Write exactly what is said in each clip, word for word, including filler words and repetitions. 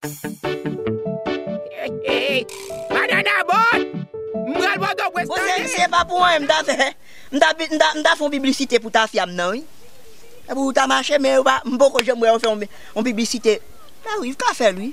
Hey, hey, banana boat! M pral Pòtoprens. Bon, se, tande. Se pa pou anyen m ta fè. M ta, m ta, m ta fè yon piblisite pou tafya m nan, wi. Epi ou ta mache, men yo pa, m poko janm wè yo fè yon, yon piblisite. Nan wi, yo ka fè l, wi.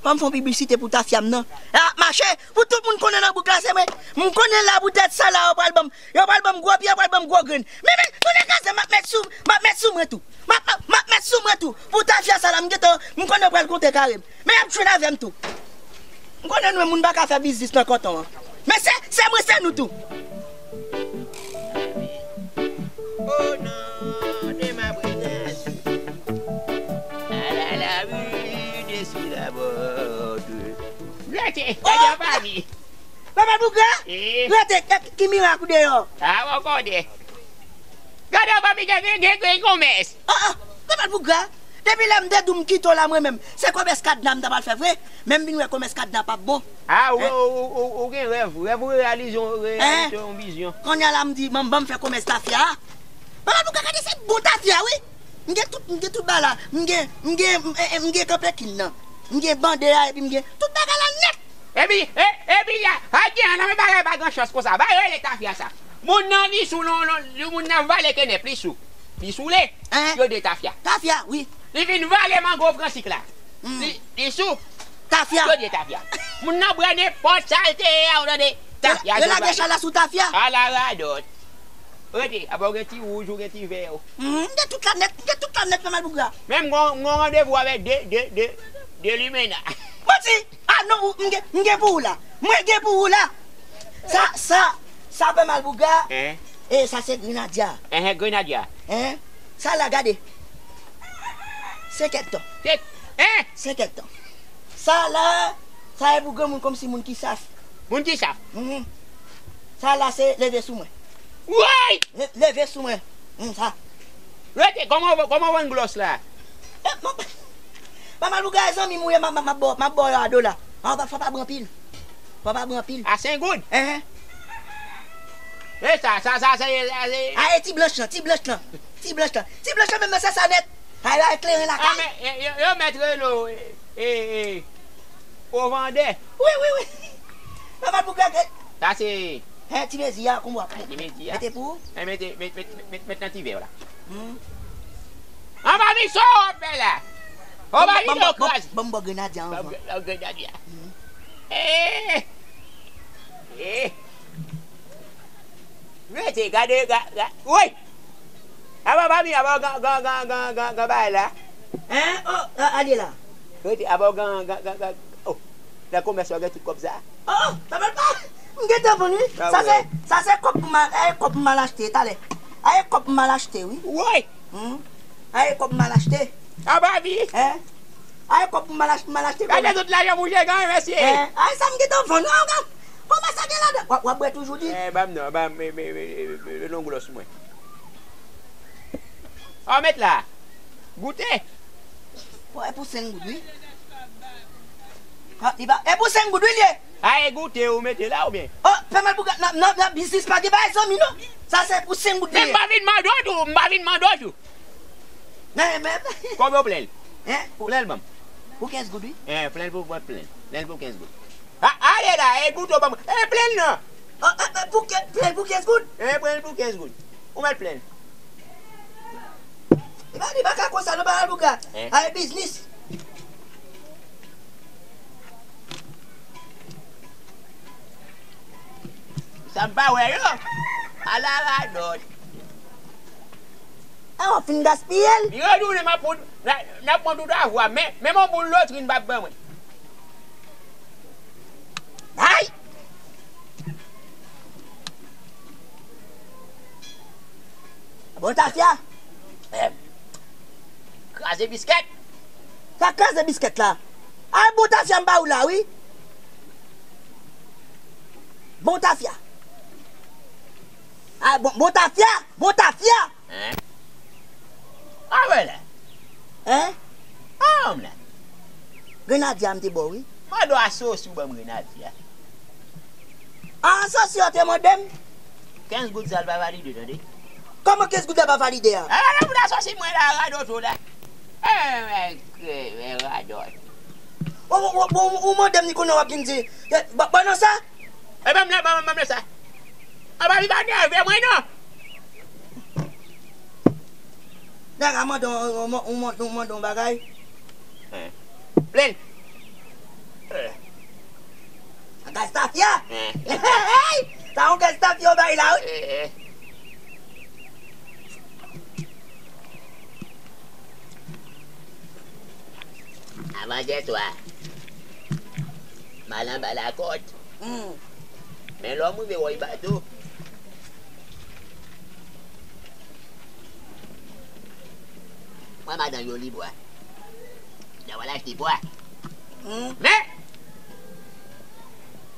Fò m fè yon piblisite pou tafya m nan. L ap mache, pou tout moun konnen nan bouk la, se mwen. M konnen la poutèt sa la, yo pral ban m, yo pral ban m gwo pye, yo pral ban m gwo grenn. Men, men, tounen kraze, m ap met sou, m ap met sou mwen tou. M ap, m ap, m ap met sou mwen tou. Pou tafya sa la, m gentan, m konnen yo pral kontre kare m. Men y ap jwenn avè m tou. M konnen nou menm moun pa ka fè biznis nan kanton an. Men se, se mwen, se nou tou. O non de ma présence. À la, la rue, je suis d'abord. Rete, gade yon pami. Papa Bougra? Eh. Rete, ki, ki mirak ou deyò? A, w konnen. Gade yon pami gen, gen, gen, gen komès. Ah, ah, Papa Bougra. Depi lè m te di w m kite w la mwen menm, se kòmès kadna m ta pral fè vre, men m vin wè kòmès kadna p ap bon. A, ou, ou, ou, ou, ou gen rèv, rèv ou reyalize, yon, reyalize yon vizyon. Kounye a la m di, ban m, ban m fè kòmès tafya a. Papa Bougra, gade se bon tafya, wi. M gen tout, m gen tout bagay la. M gen, m gen, m, e, e, m gen kanpekin nan. M gen bande a, epi m gen tout bagay la nèt. Epi, e, epi, a, a gen, nan men bagay pa gran chans konsa. Bagay yo rele tafya sa. Moun nan li sou, non, non, moun nan vale kenèp, li sou. Li sou le, hein? Yo de tafya. Tafya, wi. Li vin vale mango fransik la. Hmm. Li, li sou. Tafya. Yo de tafya. Moun nan bwè nenpòt sa l te ye a, ou tande? Tafya. Yo lage chala sou tafya. Ala radòt. Rete, apa w gen ti wouj, ou gen ti vè. Mhm, m gen tout la nèt, m gen tout la nèt, Papa Bougra. Menm m gon, m gon randevou avèk de, de, de, de limena. Manti! Ah non, m gen, m gen pou ou la. Mwen gen pou ou la. Sa, sa, sa Papa Bougra. Hein? E sa se grenadya. Hein, grenadya. Hein? Sa la, gade. Senkèt tan. Se, hein? Senkèt tan. Sa la, sa e pou granmoun kòmsi moun ki saf. Moun ki saf? Mhm. Sa la se leve sou mwen. Woy! Le, leve sou mwen. Hmm, sa. Rete, kòman w, kòman w vann glòs la? Eh, m ap, Papa Bougra, zanmi m ou ye, m ap, m ap, m ap ba w, m ap ba w yo a dola. Ah, fò pa bran pil. Fò pa bran pil. A senk goud? Hein. E sa, sa, sa, sa, sa, sa. A, e ti blanch lan, ti blanch lan. Ti blanch lan. Ti blanch lan menm nan, se sa nèt. Ay, ay, kleren lakay. Ah, men, e, yo, yo mèt rele w, e, e, e, o vandè. Wi, wi, wi. Papa Bougra, gade. Sa se. Hein, ti mezi a, kòman w ap. Ti mezi a. Mete pou ou. Hein, mete, met, met, met, met nan ti vè la. Hmm. An pa mi so w ap fè la. O pa mi do kraz. Ban m bò grenadya anvan. Ban m grenadya. Hmm. Eh. Eh. Rete, gade, ga, ga, woy! Apa pa mi, apa w gen, gen, gen bagay la? Hein? Oh, a, ale la. Rete, apa w gen, gen, gen, gen, oh, nan komès ou gen tout kòb sa? Oh, oh, sa fè pa. M gentan vann, wi. Sa se, sa se kòb pou m al, eh, kòb pou m al achte talè. A, e kòb pou m al achte, wi. Woy! Hmm. A, e kòb pou m al achte. Apa mi? Hein? A, e kòb pou m al achte, m al achte. Gade tout lajan mouche gen, mesye. Hein? A, sa m gentan vann, wi, gade. Kòman sa gen ladan? W ap, w ap bwè toujou di? Eh, ban m non, ban m, me, me, me, me, me, me, non glòs mwen. An met la. Goute. Bon, e pou senk goud, wi. Ha, li pa, e pou senk goud, wi, li ye. A, e goute ou mete la oubyen? Oh, fè mal pou gad, nan, nan, nan biznis pa gen bagay zanmi, non. Sa se pou senk goud, li ye. Men m pa vin mande w tou, m pa vin mande w tou. Nan, men. Konbyen w plen l? Hein? Plen l ban m. Pou kenz goud, wi. Hein, plen l pou, plen l. Plen l pou kenz goud. A, ale la, e goute w ban m. E plen l non. Oh, eh, eh, pou ke, plen l pou kenz goud? E plen l pou kenz goud. Ou mèt plen l. Li pa, li pa ka konsa, non, pa al bouga. Hein? Al biznis. Sa m pa wè yo. Ala radòt. A, w ap fin gaspiye l. Li retounen, m ap pran, n a, n ap pran tout avwa. Men, men yon boul lotri n p ap ban mwen. Ay! Bon tafya. Eh, kraze biskèt. Sa kraze biskèt la? Ay, bon tafya m ba ou la, wi. Bon tafya. Ay, bon, bon tafya, bon tafya. Hein? A wè la. Hein? A, m la. Grenadya m te ba w, wi. Mande w asosi w ban m grenadya. A, asosi w te mande m? Kenz goud sa l pa valide, tande. Kòman kenz goud la pa valide a? A, la, la, pou asosi mwen la, radòt ou la. Eh, men, men, radòt. Ou, ou, ou, ou mande m ni konnen w ap vin di, eh, ba, ba nan sa? E ban m la, ban m, ban m nan sa. A pa vin pa nève mwen non. Nèg a mande w, w, w, w mande w bagay. Plen. Gaz tafya. Sa yon gaz tafya w bay la wi. Avan yè swa, m al anba lakòt. Men lè m rive wè bato. Mwen madan Joli bwa. Nan w al achte bwa. Men,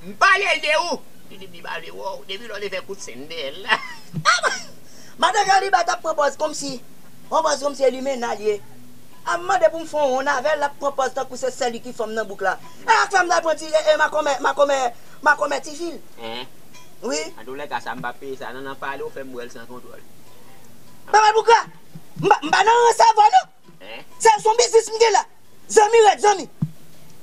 m pale l de ou. Li di m li pa vle wè w. Depi lè w te fè kout sen dèyè l la. Madan Joli bwa t ap pran pòz kòmsi. Yon pòz kòmsi e limena l ye. Ap mande pou m fè yon wonn avè l, l ap pran pòz tankou se sèl li ki fanm nan bouk la. E ak fanm nan pran ti, e, e makomè, makomè, makomè ti fil. Wi. Antoulèka, sa m p ap peye sa. Nan, nan pale, w fè m bwè l san kontwòl. Papa Bougra, m pa, m pa nan rans avè w non. Se, se yon biznis m gen la. Zanmi rèd zanmi.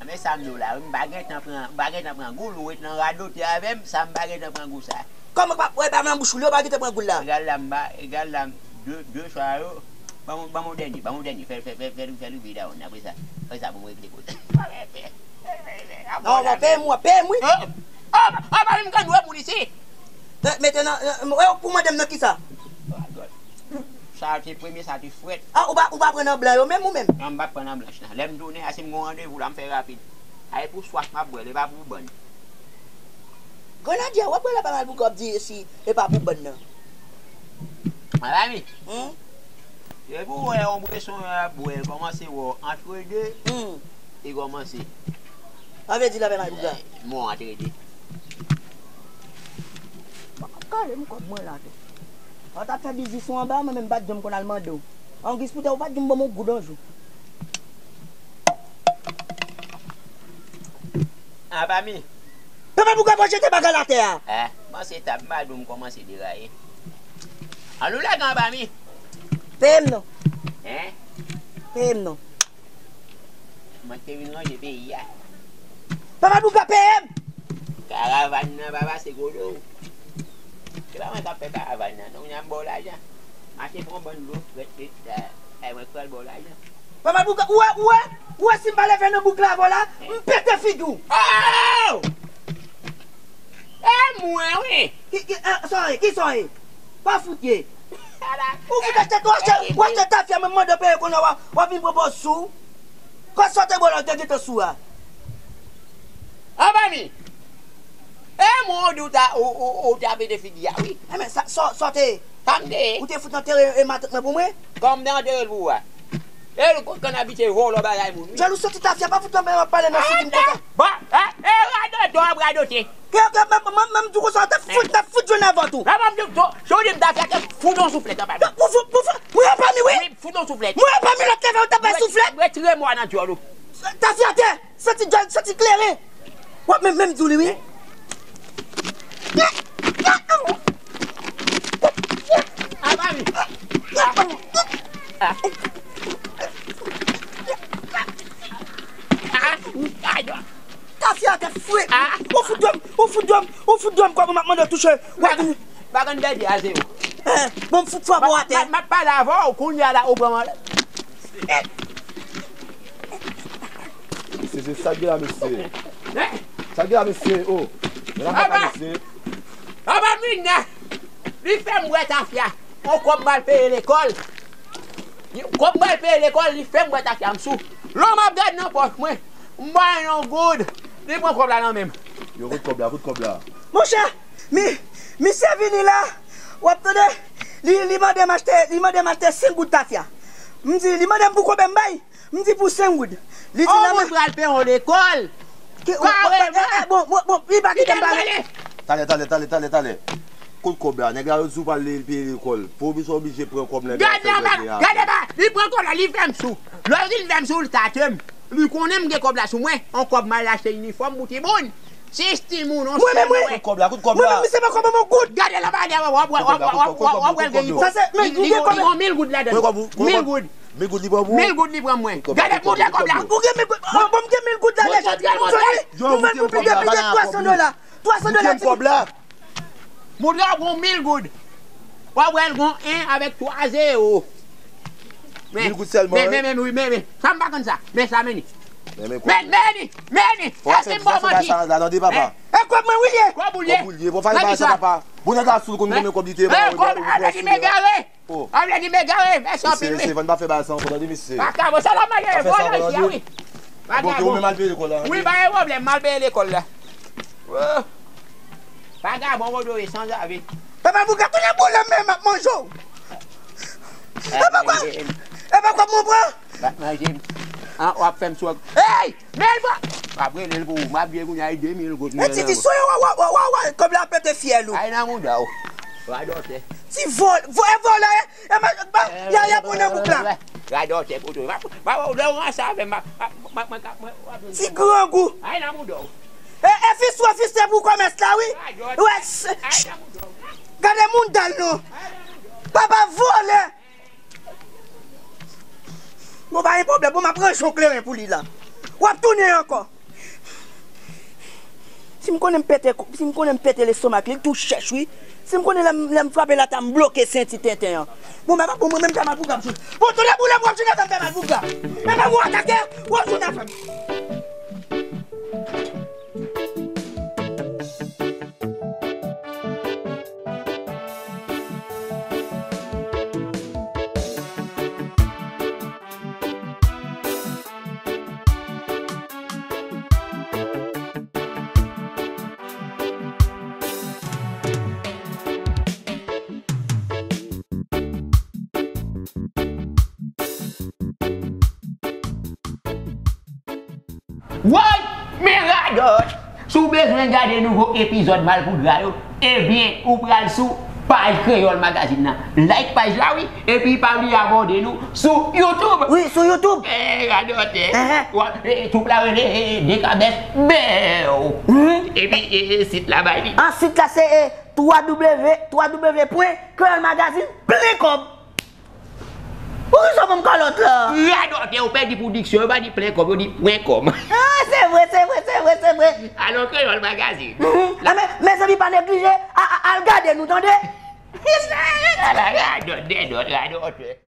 Men sa m di w la, wi, m pa gentan pran, m pa gentan pran gou l, ou ret nan radote avè m, sa m pa gentan pran gou sa. Kòman pa, wè pa nan bouch ou li, ou pa gentan pran gou l la? Egal la, m ba, egal la, de, de swa yo, ban m, ban m yon dènye, ban m yon dènye, fè, fè, fè, fè, fè rive dawòn, apre sa, apre sa pou m regle koze. Non, non, peye m, w ap peye m, wi. Oh, oh, oh, pa vin grann wè moun isi. Mete nan, pou mande m nan kisa? Sa te premye, sa te frèt. Ah, ou pa, ou pa pran nan blan yo menm ou menm? Non, m pa pran nan blanch nan. Lè m tounen a, si m gon randevou la, m fè rapid. A, e pou swaf m ap bwè l, e pa pou bòn. Grenadye, w ap bwè la pa mal pou kòb di si e pa pou bòn nan. Mezanmi, depi w wè yon bweson y ap bwè, l kòmanse wè w antre de, li kòmanse. Sa vle di la pa mal pou gad. Mwen antre de. Kale m kòb mwen la tou. Ou t ap fè biznis ou anba, mwen menm m pa t janm konn al mande w. An gis poutèt ou pa t janm ban m yon goud yon jou. Apa mi. Papa Bougra pa jete bagay atè a. Eh, kòmanse tab, m pa di w m kòmanse deraye. Annou lage anba mi. Peye m non. Hein? Peye m non. Mwen te vin ranje peyi a. Papa Bougra peye m. Karavàn nan pa pase kote w. Se pa mwen k ap fè karavàn nan non, kounye a m ba w lajan. Mache pran bann dlo frèt, frèt, la. Ay, mwen pral ba w lajan. Papa Bougra, ou wè, ou wè, ou wè si m pa leve nan bouk la avè w la, m pete figi w. Oh! E mwen wi. Ki, ki, eh, sa w ye, ki sa w ye? Pa fout ye. Ou fout achte, ou achte, ou achte tafya, men mande peye kounye a, w ap vin pran pòz sou. Kòb sa w te ba w la, w te gentan sou a. Anba mi. E mwen ou di w ta, ou, ou, ou ta pete figi a wi. Enben, sa, sa, sa w te ye? Sa m te ye? Ou te fout antere, e, matant mwen pou mwen? Kòman m te antere l pou ou a? E l konn abitye vòlò bagay moun wi. Jan ou soti tafya, pa fout anba w ap pale nan figi m konsa. Bon, e, e radote w ap radote. Ke, ke, menm, menm, menm di w konsa, w te fout, te fout jwenn avè w tou. Sa m di w, si w di m tafya, te fout yon souflèt anba mi. Pou, pou, pou, mwen anba mi wi. Wi, fout yon souflèt. Mwen anba mi lòt leve, w te bay souflèt. Retire mò a nan djòl ou. Tafya atè. Santi djòl, santi kleren. W ap menm, menm di w li wi. Apa mi. Tafya atè fre. Ou fout dwòm, ou fout dwòm, ou fout dwòm kòb ou m ap mande w touche. W ap vin. Bagan dèdye a se ou. Bon, m fout fwa pou atè. M ap pale avè w, kounye a la, ou pran mwen. Se, se sa k gen la, mesye. Sa k gen la, mesye, o. Medam, papa, mesye. Papa Mina, li fè m bwè tafya. On kòb m al peye lekòl. Kòb m al peye lekòl, li fè m bwè tafya, m sou. Lè m ap gade nan pòch mwen, m ba yon goud. Li pran kòb la nan men m. Yo, kote kòb la, kote kòb la? Monchè, mi, misye vini la, w ap tande, li, li mande m achte, li mande m achte senk goud tafya. M di, li mande m pou konbyen m bay. M di pou senk goud. Li di nan men. Moun pral peye yon lekòl. Kareman. Bon, bon, bon, li pa kite m pale. Talè, talè, talè, talè, talè. Kote kòb la? Nèg la yo di w pral peye lekòl. Pwofesè oblije pran kòb nèg la fè grèv. Gade la, li pran kòb la, li fè m sou. Lè li fè m sou, li tate m. Li konnen m gen kòb la sou mwen. On kòb m al achte inifòm pou timoun. Sis timoun, on sèl mwen. Kote kòb la? Kote kòb la? Mwen menm, misye pa kòb mwen goud. Gade la, gade, w ap wè l gen inifòm. Sa se, men, li gen mil goud ladan. Mil goud. Mil goud li pran pou ou? Mil goud li pran mwen. Gade, montre kòb la. Ou gen mil goud? Bon, m gen mil goud la nèt. Yo, ou gen kòb la, pa nan kòb li. Twa san dola. Twa san dola. Ou gen kòb la. Montre w gon mil goud. W ap wè l gon en avèk twa zewo. Mil goud sèlman, men, men, men, wi, men, men. Sa m pa konn sa. Men sa, men ni. Men, men, men ni. Men ni. Èske m ba w manti? Tande, papa. E kòb mwen, wi, ye. Kòb ou l ye? Kòb ou l ye? Bon, fè bagay sa, papa. Bon, nèg la sou l konn konbyen kòb li te ba ou, ou pran sou li a. An vle di m egare. Mèsi anpil, wi. Mesye, vann pa fè bagay sa ankò, tande, mesye. Vagabon, sa la, m al peye lekòl la, mesye, wi. Vagabon. Ou menm al peye lekòl la. Wi, pa gen pwoblèm, m al peye lekòl la. Vagabon, Rodori, sanzave. Papa Bougra, tounen boule m, men m ap manje w. E pa kwa, e pa kwa m pran? Bat manje m. An, w ap fè m swag. Hey! Men l pran! M ap rele l pou ou. M ap di l kounye a, e de mil goud. E ti fi soye, wa, wa, wa, wa, wa, kòb la pete fyèl ou. Ay nan mouda w. Radòtè. Ti vòl, vò-, e vòlè, e, e, ma, ma, ya, ya, pou nan bouk la. Radòtè, kote w. Ma, ma, ma, lè w ranse avè m, ma, ma, ma, ma, ma, ma, ti grangou. Ay nan mouda w. E, e, fis, wè, fis, se pou kòmès la, wi. Radòtè. Wè, s-, ay nan mouda w. Gade mouda l non. Ay nan mouda w. Papa vòlè. Bon, pa gen pwoblèm, bon, m ap ranje yon kleren pou li la. W ap tounen ankò. Si m konnen m pete, si m konnen m pete lestomak li, li tou chèch, wi. Si m konnen lè m, lè m frape l atè a, m bloke senti tenten an. Bon, men pa bon, mwen menm, sa m ap pou gap jouk. Bon, tounen boule m, w ap jwenn avè m, fè mal pou gap. E pa mwen atake, w ap jwenn avè m. Woy! Men radòt! Si w bezwen gade nouvo epizòd Malpougra yo, ebyen, ou pral sou paj Kreyòl Magazine nan. Like paj la, wi, epi pa bliye abòne nou sou YouTube. Wi, sou YouTube. Eh, radòt, eh. Ehe. Wa-, eh, troup la rele, eh, Dekabès Bèw. Mhm. Epi, eh, eh, sit la bay li. Ah, sit la se, eh, twa w, twa w pwen kreyòl magazine plen kòb. Poukisa w ban m kalòt la? Radòtè, ou pèdi pou diksyon, yo pa di plen kòb, yo di pwen kòb. Ah, se vre, se vre, se vre, se vre. Alò, Kreyòl Magazine. Mhm. Ah, men, mezanmi, pa neglije, a, a, al gade nou, tande? Ala radòt, dèdòt, radòtè.